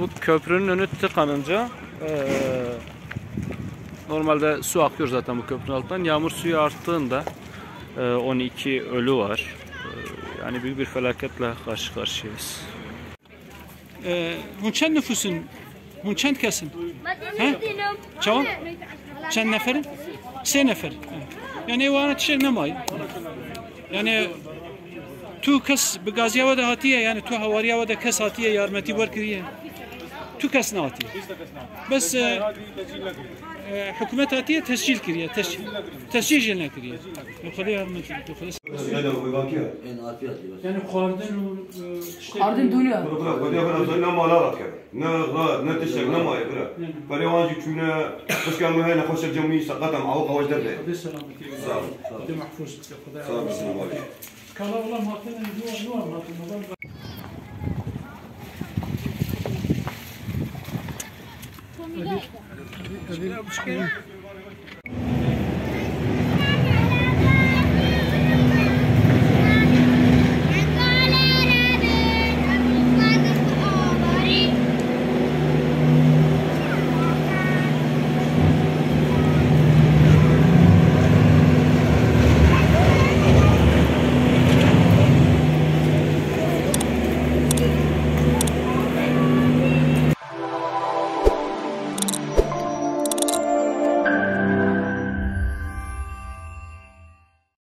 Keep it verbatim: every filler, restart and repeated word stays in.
Bu köprünün önü tıkanınca, e, normalde su akıyor zaten bu köprünün altından. Yağmur suyu arttığında, e, on iki ölü var. E, yani büyük bir felaketle karşı karşıyayız. E, hûn çend nüfus in? Hûn çend kes in? He? Çawa? Çend nefer in? Sê nefer. He. Yani wana tiştek nemayî. Yani tu kes bi gaziya we de hatiye, yani tu hawariya we de kes hatiye, yarmetî wer kiriye? Tu kes nehatiye. Bes, e, e, hikûmet hatiye tescîl kiriye, tescîl, tescîl jê nekiriye. Bi Xwedê yarmetî, bi Xwedê. Yani xwarin û, e, tiştek. Xwarin dûniya. Bira, bira, Xwedê xwe razî ne mala rakeve. Ne xwe, ne tiştek, ne maye, bira. Perê wan jî çûne, xwişka min heye nexweşek cemî seqet em, aw qawaj derbe. Xwedê selametî. Sağ ol. Xwedê mehfûz bike, Xwedê. Sağ ol, sağ ol. Kala olam hatine, nuwa, nuwa hatine. Evî, evî, evî.